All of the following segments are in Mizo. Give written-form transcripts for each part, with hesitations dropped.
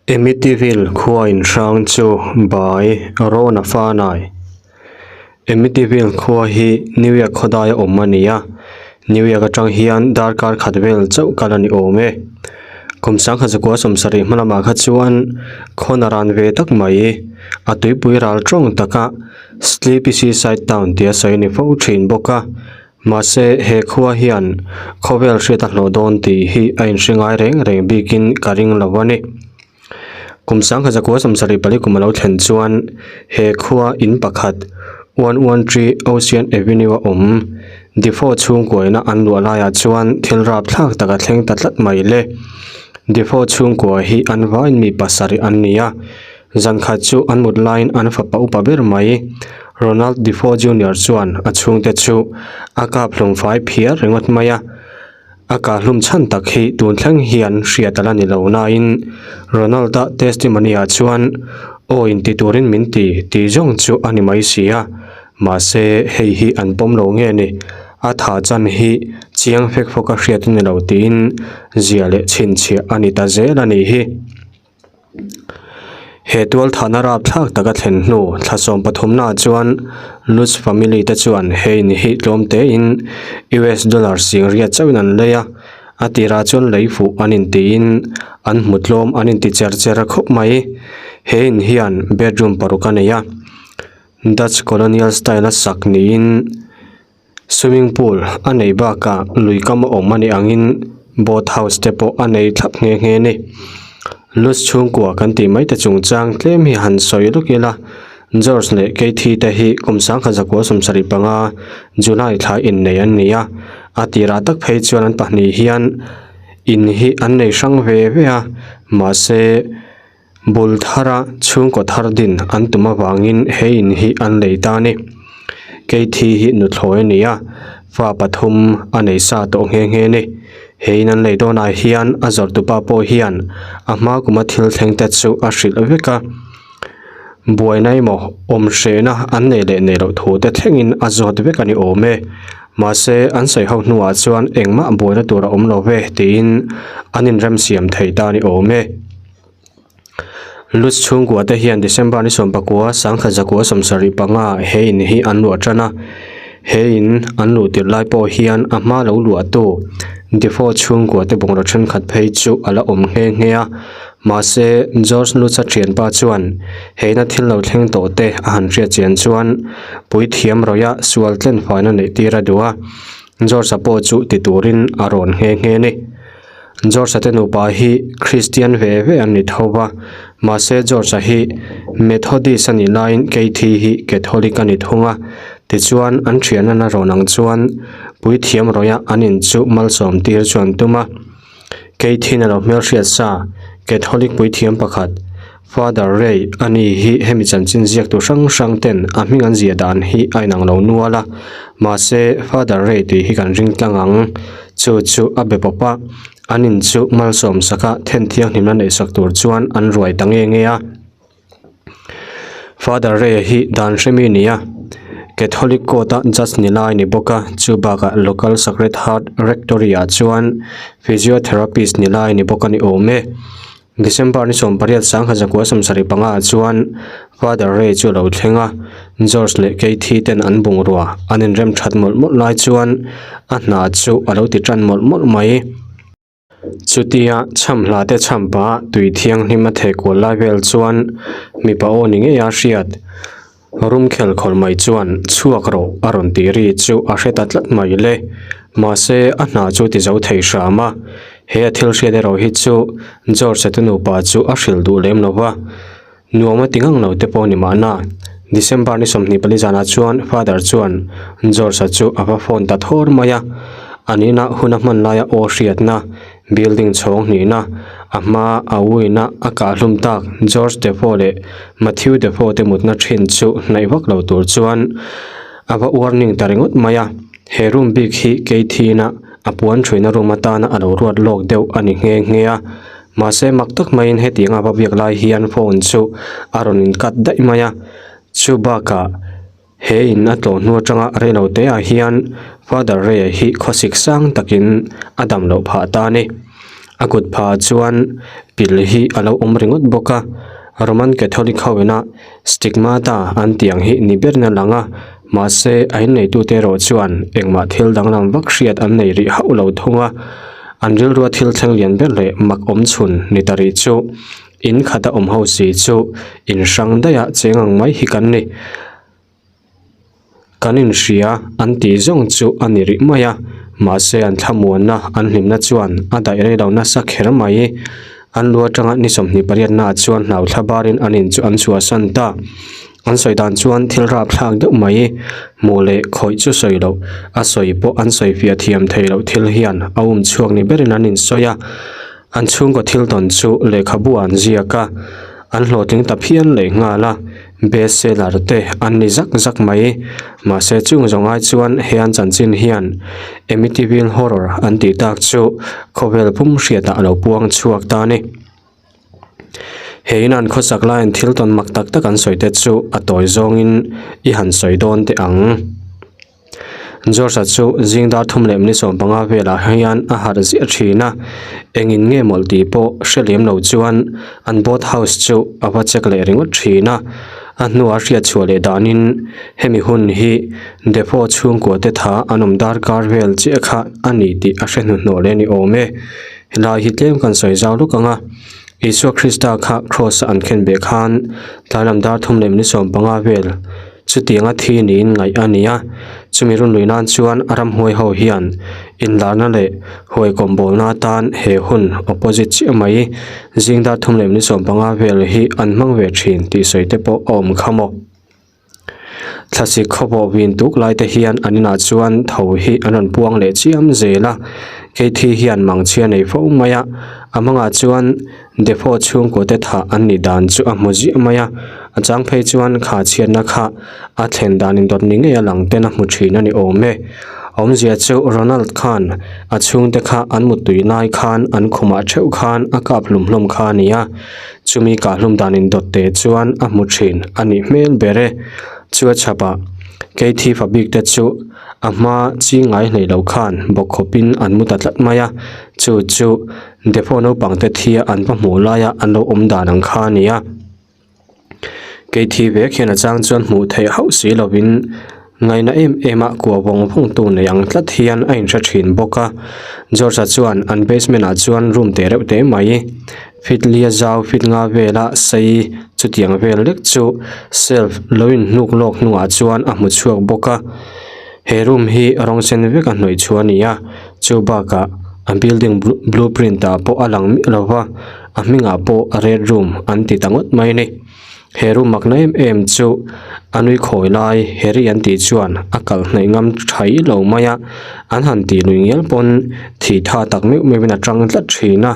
Amityville khua in hrang chu by Rona Fanai. Amityville khua hi New York khawdaia awm a ni a, New York atang hian darkar khat vel chauh kal a ni awm e. Kum sangkhat zakua sawmsarih hma lamah kha chuan khawn a ran ve tak mai, a tuipui ral tawng taka Sleepy Seaside Town tia sawi a ni fo thin bawk a. Mahse, he khua hian khawvel hriat a hlawh dawn tih hi a inhre ngai reng reng bikin ka ring lo a ni. Kum sangkhat zakua sawmsarih pali kum a lo thlen chuan he khua in pakhat 113 Ocean Avenue a awm Defoe chhungkuaina an luah laiah chuan thil rapthlak tak a thleng ta tlat mai le. Defoe chhungkua hi an vaiin mi pasarih an ni a, Zan khat chu an mut laiin an fapa upa ber mai, Ronald Defoe Junior chuan a chhungte chu a kap hlum fai phiar ringawt mai a. A kah hlum chhan tak hi tun thleng hian hriat a la ni lo nain Ronald-a testimony-ah chuan aw inti turin min ti tih zawng chu a ni mai si a. Mahse hei hi an pawm lo nge ni? A tha chan hi chiang fek fawka hriat a ni lo tiin zia leh chhinchhiah a ni ta zel a nih hi. He tualthahna rapthlak taka thlen hnu thla sawm pathumnaah chuan Lutz family te chuan he in hi tlawm tein US dollar sing riat chauhin an lei a, a tirah chuan lei fuh an intiin an hmu tlawm an inti cher cher khawp mai. He in hian bedroom paruk a nei a, Dutch colonial style a sak niin Swimming pool a neih bakah lui kam a awm a nih angin boat house te pawh a nei thlap nghe nghe a ni. Lutz chhungkua kan tih mai te chungchang tlem hi han sawi lawk ila, George leh Kathy te hi kum sangkhat zakua sawmsarih panga July thla innei an ni a, a tirah tak phei chuan an pahnih hian in hi an nei hrang ve ve a, mahse Bul thara chhungkaw thar din an tum avangin he in hi an lei ta a ni. Keithi hi nuthlawi a ni a, fa pathum a nei sa tawh nghe nghe a ni. He in an lei dawnah hian a zawrhtupa pawh hian a hma kuma thil thleng te chu a hrilh vek a. Buaina emaw awm hrehna an nei leh nei loh thu te thlengin a zawt vek a ni awm e. Mahse an sawi ho hnuah chuan engmah buaina tur a awm lo ve tiin an inremsiam thei ta a ni awm e. Lutz chhungkua te hian December ni sawmpakua sangkhat zakua sawmsarih panga he in hi an luah tan a, he in an luh tirh lai pawh hian a hma lo luahtu Defoe chhungkua te bungraw thenkhat phei chu a la awm nghe nghe a, mahse George Lutz-a thianpa chuan he ina thil lo thleng tawh te a han hriat chian chuan puithiam rawih a sual tlen faina neih tir a duh a, George-a pawh chu ti turin a rawn nghe nghe a ni. George-a te nupa hi Kristian ve ve an ni tho va, mahse George-a hi Methodist a nih laiin Katie hi Catholic a ni thung a, tichuan an thian a rawn ang chuan puithiam rawih a an in chu malsawm tir chu an tum a. Katie-in a lo hmelhriat sa Catholic puithiam pakhat Father Ray a ni hi hemi chanchin ziaktu hrang hrang ten a hming an ziah dan hi a inang lo nual a, mahse Father Ray tih hi kan ring tlang ang. Chu chu a be pawp a, an in chu malsawm saka then thianghlimna neih sak tur chuan an ruai ta nge nge a. Father Ray hi dan hremi a ni a, Catholic court a judge ni lai a ni bawk a, chu bakah local Sacred Heart Rectory ah chuan physiotherapist ni lai a ni bawk a ni awm e. December ni sawmpariat sangha zakua sawmsarih panga ah chuan Father Ray chu a lo thleng a, George leh Katie ten an bungrua an inrem that mawlh mawlh lai chuan a hna chu a lo ti tan mawlh mawlh mai. Chutia chhamhla te chhampa tui thianghlim a theh kual lai vel chuan mipa aw ni ngei a hriat. Rum khel khawlh mai chuan chhuak rawh a rawn tih ri chu a hre ta tlat mai le. Mahse a hna chu ti zo thei hram a, he a thil hriat erawh hi chu George-a te nupa chu a hrilh duh lem lo va, nuam a ti ngang lo te pawh ni mahna. December ni 24 zanah chuan Father chuan George-a chu a va phone ta thawr mai a, an inah hun a hman laia aw hriatna Building chhawng hnihna, a hma a uina a kahhlum tak George Defoe leh Matthew Defoe te mutna thin chu hnaih vak lo tur chuan a va warning ta ringawt mai a. He room bik hi Keithina a puan thuina room atana a lo ruat lawk deuh a ni nghe nghe a. Mahse mak tak maiin hetiang a va biak lai hian phone chu a rawn in cut daih mai a. Chu bakah. He in a tlawh hnu atanga reilo te ah hian Father Ray-a hi khawsik sang takin a dam loh phah ta a ni. A kut phah ah chuan pil hi a lo awm ringawt bawk a Roman Catholic ho ina stigmata an tih ang hi ni berin a lang a mahse a inneitute erawh chuan engmah thil danglam vak hriat an nei rih hauh lo thung a an rilrua thil thleng lian ber leh mak awm chhun ni ta rih chu in khat a awm ho si chu in hrang daih a cheng ang mai hi kan ni. Kan inhria an tih zawng chu a ni rih mai a, mahse an thlamuanna an hlimna chuan a daih rei lo nasa kher mai. An lu atanga ni 28 naah chuan hlau thla barin an in chu an chhuahsan ta. An sawi dan chuan thil rapthlak deuh mai, hmuh leh khawih chu sawi loh, a sawi pawh an sawi fiah thiam thei loh thil hian a um chhuak ni berin an insawi a. An chhungkaw thil tawn chu lehkhabu ah an ziak a, an hlawhtling ta phian leh nghal a, best seller te an ni zak zak mai. Mahse chung zawng ai chuan he an chanchin hian Amityville Horror an tih tak chu khawvel pum hriatah a lo puang chhuak ta a ni. He in an khawsak laiin thil tawn mak tak tak an sawi te chu a tawi zawngin i han sawi dawn teh ang. George-a chu zing dar thum leh minute 15 velah hian a harh ziah thin a, engin nge mawlh tih pawh hre lem lo chuan an boat house chu a va check leh ringawt thin a, a hnuah hriat chhuah leh danin hemi hun hi Defoe chhungkua te tha an awm darkar vel chiah kha a ni tih a hre hnuhnawh leh a ni awm e. Helai hi tlem kan sawi zau luk ang a, Isua Krista kha Kraws-a an khen beh khan tlailam dar thum leh minute 15 vel Chutianga thi niin ngaih a ni a, chumi runlui nan chuan a ramhuai ho hian inlarna leh huai kawmbawl atan he hun opposite chiah mai zing dar thum leh minute 15 vel hi an hmang ve thin tih sawi te pawh a awm kha maw. Thlasik khawpawh vin tuk lai te hian an inah chuan tho hi an rawn puang leh chiam zel a, Keithi hian mangchhia nei fo mai a, a hmangah chuan Defoe chhungkaw te thah an nih dan chu a hmu ziah mai a, a chang phei chuan kha chhiatna kha a thlen dan indawt ni ngei a lang ten a hmu thin a ni awm e. Awmzia chu Ronald khan a chhungte kha an muttui lai khan an khumah theuh khan a kap hlum hlawm kha a ni a, chumi kah hlum dan indawt te chuan a hmu thin a nih hmel ber e. Chu a chhapah Keithi fa bik te chu a hma chi ngai hlei lo khan bawk khawpin an mu ta tlat mai a, chu chu Defoe naupang te thia an va hmuh laia an lo awm dan ang kha a ni a. Kei thi vek hian a chang chuan hmuh theih hauh si lovin ngaina em em a kua vawng vawng tu nei ang tlat hian a inhre thin bawk a. George-a chuan an basement ah chuan room te reuh te mai fit lia zau fit nga vela sei chutiang vel lek chu shelf lo inhnuk lawk hnungah chuan a hmu chhuak bawk a. He room hi rawng sen vek a hnawih chhuah a ni a. Chu bakah a building blueprint ah pawh a lang miah lo va, a hmingah pawh red room an ti ta ngawt mai a ni. He room makna em em chu a nui khawi lai Harry an tih chuan a kal hnaih ngam thaih lo mai a, an han tih lui ngial pawn thih tha tak meuh meuhin a tang tlat thin a,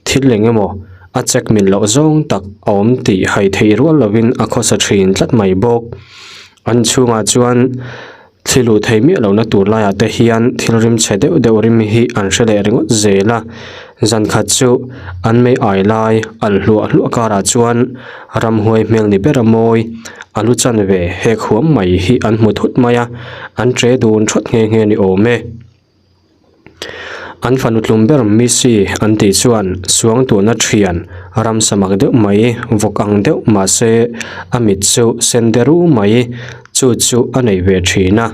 thil eng emaw a check mil loh zawng tak a awm tih hai theih rual lovin a khawsa thin tlat mai bawk. An chhungah chuan. Thli luh thei miah lohna tur laiah te hian thil rim chhe deuh deuh rim hi an hre leh ringawt zel a, zan khat chu an mei ai lai alh hluah hluah karah chuan ramhuai hmel ni ber a mawi a lu chanve hek huam mai hi an hmu thut mai a, an che dun thawt nghe nghe ni awm e. An fanu tlum ber Missy an tih chuan suangtuahna thian ramsa mak deuh mai vawk ang deuh mahse a mit chu sen de ru mai chu chu a nei ve thin a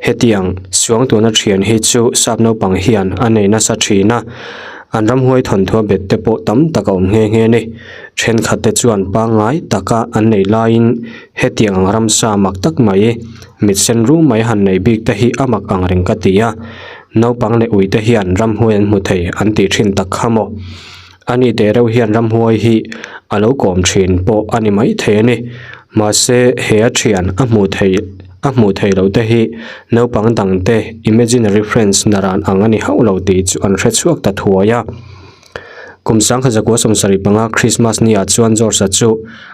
hetiang suangtuahna thian hi chu sap naupang hian a nei nasa thin a an ramhuai thawnthuah bet te pawh tam tak a awm nghe nghe a ni thenkhat te chuan pangngai taka an nei laiin hetiang ang ramsa mak tak mai Mit sen rum mai han nei bik te hi a mak ang reng ka ti a, naupang leh ui te hian ramhuai an hmu thei an tih thin tak kha maw? Ani teh reuh hian ramhuai hi a lo kawm thin pawh a ni mai thei a ni. Mahse he a thian a hmuh theih a hmuh theih loh te hi naupang dang te imaginary friends naran ang a ni hauh lo tih chu an hre chhuak ta thuai a. Kum sangkhat zakua 75 Christmas ni ah chuan George-a chu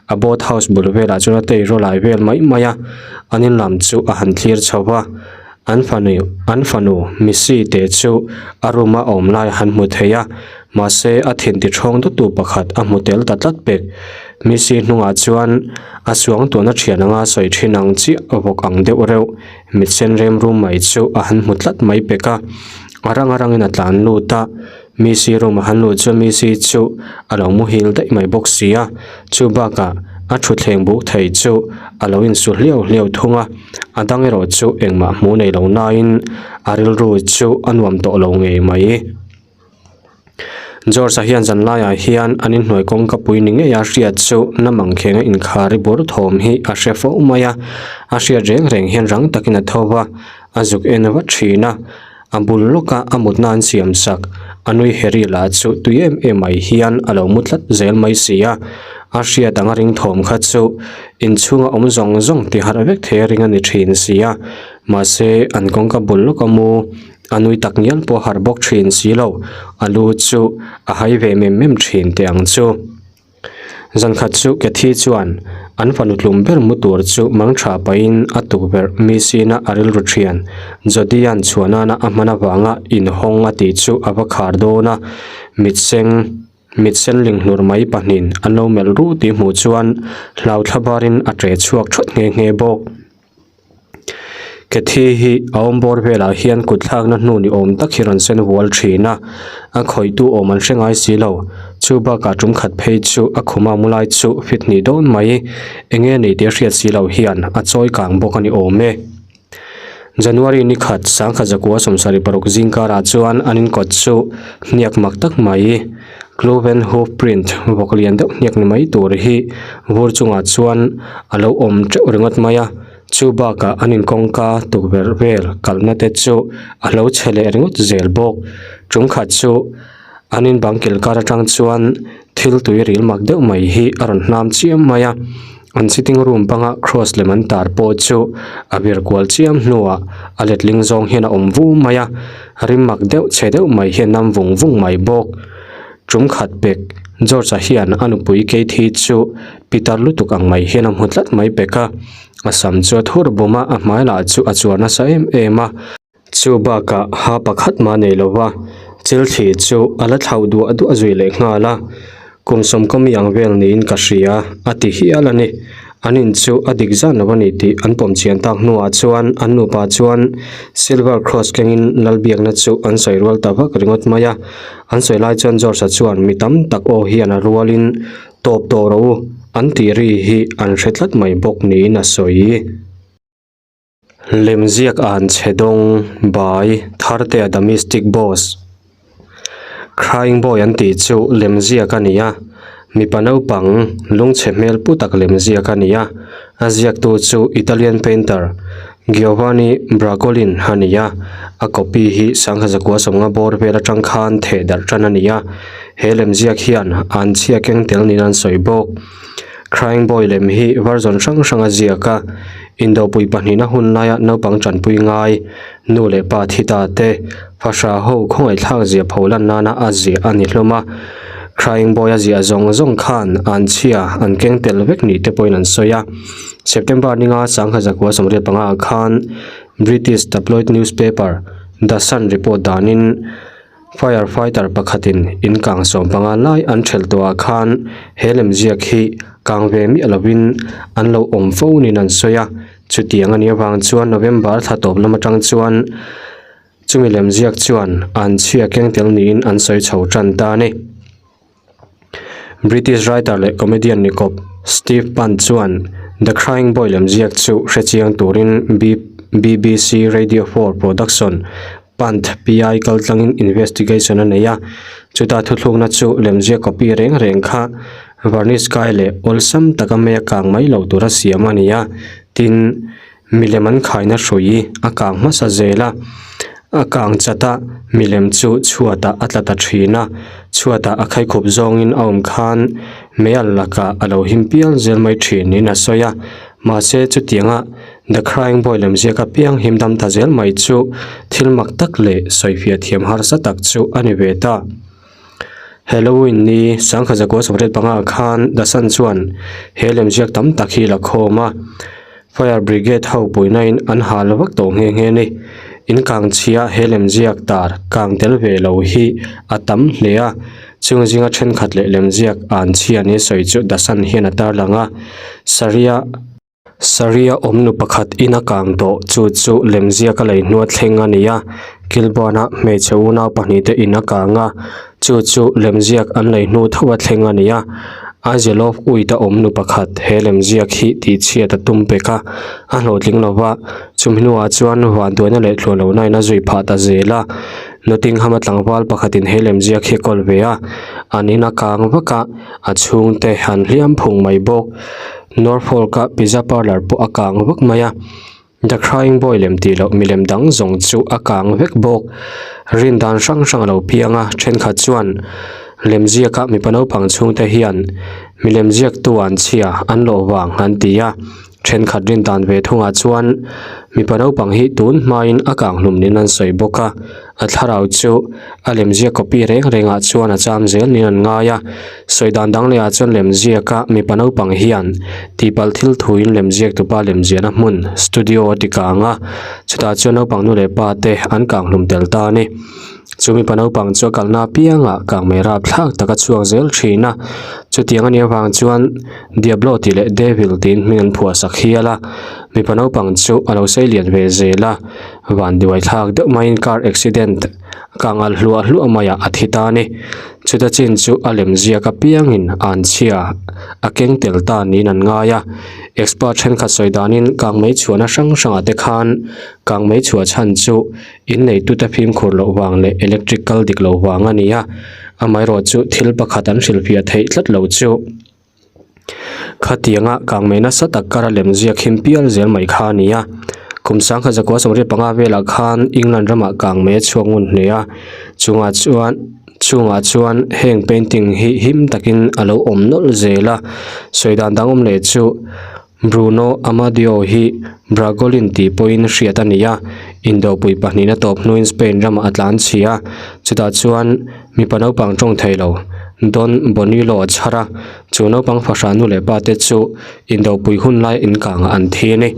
a boat house bul velah chuan a tei raw lai vel mai mai a, an in lam chu a han thlir chho va, an fanu an fanu Missy te chu a room a awm lai a han hmu thei a, mahse a thin ti thawng dawttu pakhat a hmu tel ta tlat pek. Missy hnungah chuan a suangtuahna thian anga sawi thin ang chiah vawk ang deuh reuh mit sen rem rum mai chu a han hmu tlat mai pek a, a rang a rangin a tlan lut a. Missy room a han luh chuan Missy chu a lo muhil daih mai bawk si a, chu bakah a thutthleng buk thei chu a lo insu hliau hliau thung a, a dang erawh chu engmah hmuh nei lo nain a rilru chu a nuam tawh lo ngei mai. George-a hian zan laiah hian an inhnuai kawngka pui ni ngei a hriat chu na mangkheng a inkhar i bur thawm hi a hre fo mai a, a hriat reng reng hian rang takin a tho va, a zuk en vat thin a, a bul lawka a mutna an siam sak a nui Harry lah chu tui em em mai hian a lo mu tlat zel mai si a, a hriat anga ring thawm kha chu inchhunga awm zawng zawng ti harh vek thei a ring a ni thin si a, mahse an kawngka bul lawka mu. A nui tak ngial pawh a harh bawk thin si lo, a lu chu a hai ve mem mem thin teh ang chu. Zankhat chu Cathy chuan an fanu tlum ber mu tur chu mang tha pahin a tukverh mi sina a rilru thian Jodia'n chhuah nana a hman avanga inhawng a tih chu a va khar dawn a, mitseng mit senling hlur mai pahnihin an lo melh ruh tih hmuh chuan hlau thla barin a ṭe chhuak ṭhawt nghe nghe bawk. Cathy hi a awm bawr velah hian kut thlakna hnu ni awm tak hi rawn sen vual thin a, a khawihtu awm an hre ngai si lo. Chu bakah tum khat phei chu a khuma mu lai chu fit hnih dawn mai, eng nge ni tih a hriat si loh hian a chawi kang bawk a ni awm e. January ni khat sangkhat zakua 76 zing karah chuan an inkawt chu hniak mak tak mai, Cloven hoof print vawk lian deuh hniak ni mai tur hi vur chungah chuan a lo awm teuh ringawt mai a, chu bakah an inkawngka tukverh vel kalna te chu a lo chhe leh ringawt zel bawk. Tum khat chu an in bang kil kar atang chuan thil tui ril mak deuh mai hi a rawn hnam chiam mai a, an sitting room banga cross lem an tar pawh chu a vir kual chiam hnuah a letling zawng hian a awm vu mai a. Rim mak deuh chhe deuh mai hian nam vung vung mai bawk. Tum khat pek, George-a hian a nupui Kate-i chu pitar lutuk ang mai hian a hmu tlat mai pek a. A sam chu a thur bum a, a hmai lah chu a chuar nasa em em a. Chu bakah ha pakhat mah nei lo va, chil thli chu a la thlauh duah duah zui leh nghal a. Kum sawmkawmi ang vel niin ka hria, a ti hial a ni. An in chu a dik zan lo a ni tih an pawm chian tak hnuah chuan an nupa chuan Silver Cross kengin Lalbiakna chu an sawi rual ta vak ringawt mai a. An sawi lai chuan George-a chuan mi tam tak aw hian a rualin tawp tawh rawh u an tih ri hi an hre tlat mai bawk niin a sawi. Lemziak an chhe dawng by Thartea the Mystic Boss. Crying Boy an tih chu lemziak a ni a, mipa naupang lungchhe hmel pu tak lemziak a ni a, a ziaktu chu Italian painter Giovanni Bragolin a ni a, a copy hi sangha zakua sawmnga bawr vel atang khan theh darh tan a ni a, he lemziak hian an chhia keng tel niin an sawi bawk. Crying Boy lem hi version hrang hrang a ziak a, Indopui pahnihna hun laia naupang tanpui ngai, nu leh pa thi ta te, fahrah ho khawngaihthlak zia pho lan nana a ziah a ni hlawm a. Crying Boy a ziah zawng zawng khan an chhia an keng tel vek ni te pawhin an sawi a. September ninga sangha zakua 85 ah khan British tabloid newspaper The Sun report danin, Fire fighter pakhatin in kang sawm panga lai an thelh tawhah khan he lemziak hi kang ve miah lovin an lo awm fo niin an sawi a, chutiang a nih avang chuan November thla tawp lam atang chuan chumi lemziak chuan an chhia keng tel niin an sawi chho tan ta a ni. British writer leh comedian ni kawp Steve Punt chuan The Crying Boy lemziak chu hrechiang turin BBC Radio 4 production Punt PI kaltlangin investigation a nei a, chuta thuthlukna chu lemziak copy reng reng kha varnish kai leh awlsam taka mei a kang mai lo tura siam a ni a, tin, Milem an khaina hrui a kang hmasa zel a, a kang chat a, milem chu chhuatah a tla ta thin a, chhuatah a khaikhup zawngin a awm khan meial lakah a lo him pial zel mai thin niin a sawi a, mahse chutianga The Crying Boy lemziak apiang him dam ta zel mai chu thil mak tak leh sawifiah thiam harsa tak chu a ni ve ta. Halloween ni sangkhat zakua 85 ah khan The Sun chuan he lemziak tam tak hi la khawm a, Fire Brigade ho puihnain an hal vak tawh nghe nghe a ni. In kang chhia he lemziak tar kang tel ve lo hi a tam hle a, chung zinga thenkhat leh lemziak an chhia ni sawi chu The Sun hian a tarlang a, Saria. Saria awmnu pakhat in a kang tawh, chu chu lemziak a lei hnua thleng a ni a. Kilburn-a hmeichhe unau pahnihte in a kang a, chu chu lemziak an lei hnu tho a thleng a ni a. Aizelov uit a awm nu pakhat he lemziak hi tihchhiat a tum pek a, a hlawhtling lo va, chumi hnuah chuan vanduaina leh tluan lohna in a zui phah ta zel a. Nottingham-a tlangval pakhatin he lemziak hi a kawl ve a, an in a kang vak a, a chhungte an hliam phung mai bawk. Norfolk-a pizza parlour pawh a kang vak mai a. The Crying Boy lem tih loh milem dang zawng chu a kang vek bawk. Rin dan hrang hrang a lo piang a, thenkhat chuan lemziaka mipa naupang chhungte hian milem ziaktu an chhia an lawh vang an ti a, thenkhat rin dan ve thungah chuan mipa naupang hi tun hmain a kang hlum niin an sawi bawk a, a thlarau chu a lemziak copy reng rengah chuan a cham zel niin an ngai a. Sawi dan dang lehah chuan lemziaka mipa naupang hian tihpalh thil thuin lemziak tupa lemziahna hmun studio a ti kang a, chutah chuan naupang nu leh pa te an kang hlum tel ta a ni. Chu mipa naupang chu a kalna apiangah kang mai rapthlak tak a chhuak zel thin a, chutiang a nih avang chuan Diablo tih leh Devil tiin hming an phuah sak hial a, mipa naupang chu a lo sei lian ve zel a, vanduai thlak deuh maiin car accident Ka ngal hluah hluah mai a, a thi ta a ni. Chuta chin chu a lem ziak apiangin an chhia a keng tel ta niin an ngai a. Expert thenkhat sawi danin kangmei chhuahna hrang hrangah te khan kangmei chhuah chhan chu inneitute fimkhur loh vang leh electric kal dik loh vang a ni a. Amaherawhchu thil pakhat an hrilhfiah theih tlat lo chu. Khatianga kangmei nasa tak kar a lem ziak him pial zel mai kha a ni a, kum sangkhat zakua sawmriat panga velah khan England ramah kangmei a chhuak ngun hle a, chungah chuan chungah chuan heng painting hi him takin a lo awm nawlh zel a, sawi dan dang awm leh chu Bruno Amadio hi Bragolin tih pawhin hriat a ni a, indopui pahnihna tawp hnuin Spain ramah a tlan chhi a, chutah chuan mipa naupang tawng thei lo Don Bonillo a chhar a, chu naupang fahrah nu leh pa te chu indopui hun lai inkangah an thi a ni.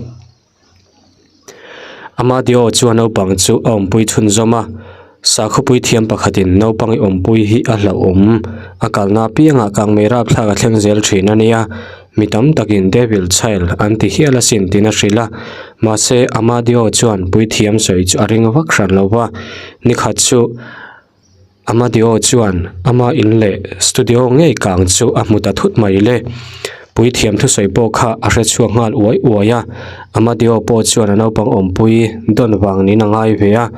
Amadio chuan naupang chu a awmpui chhunzawm a, sakhawpui thiam pakhatin naupang i awmpui hi a hlauhawm, a kalna apiangah kangmei rapthlak a thleng zel thin a nia, mi tam takin Devil Child an ti hial asin tiin a hrilh a, mahse Amadio chuan puithiam sawi chu a ring vak hran lo va, nikhat chu Amadio chuan ama in leh studio ngei kang chu a hmu ta thut mai le. Puithiam thusawi pawh kha a hre chhuak nghal uai uai a, Amadio pawh chuan a naupang awmpui dawn vang niin a ngai ve a,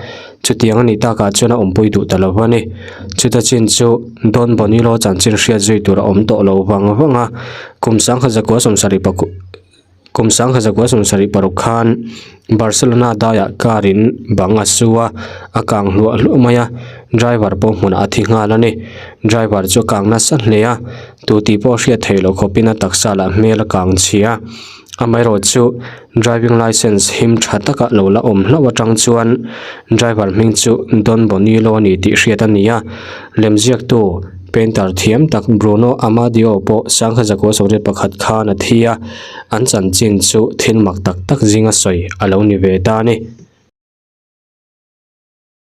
chutiang a nih takah chuan a awmpui duh ta lo a ni. Chuta chin chu Don Bonillo chanchin hriat zui tur a awm tawh lo vang vang a, kum sangkhat zakua sawmsarih pakua Kum sangkhat zakua sawmsarih paruk khan Barcelona daiah car in bang a su a, a kang hluah hluah mai a, driver pawh hmunah a thi nghal a ni. Driver chu a kang nasa hle a, tu tih pawh hriat theih loh khawpin a taksa lah hmel a kang chhia. Amaherawh chu driving licence him tha taka lo la awm hlauh atang chuan driver hming chu Don Bonillo a ni tih hriat a ni a, lemziaktu Painter thiam tak Bruno Amadio pawh sangkhat zakua sawmriat pakhat khan a thi a, an chanchin chu thil mak tak tak zinga sawi a lo ni ve ta a ni.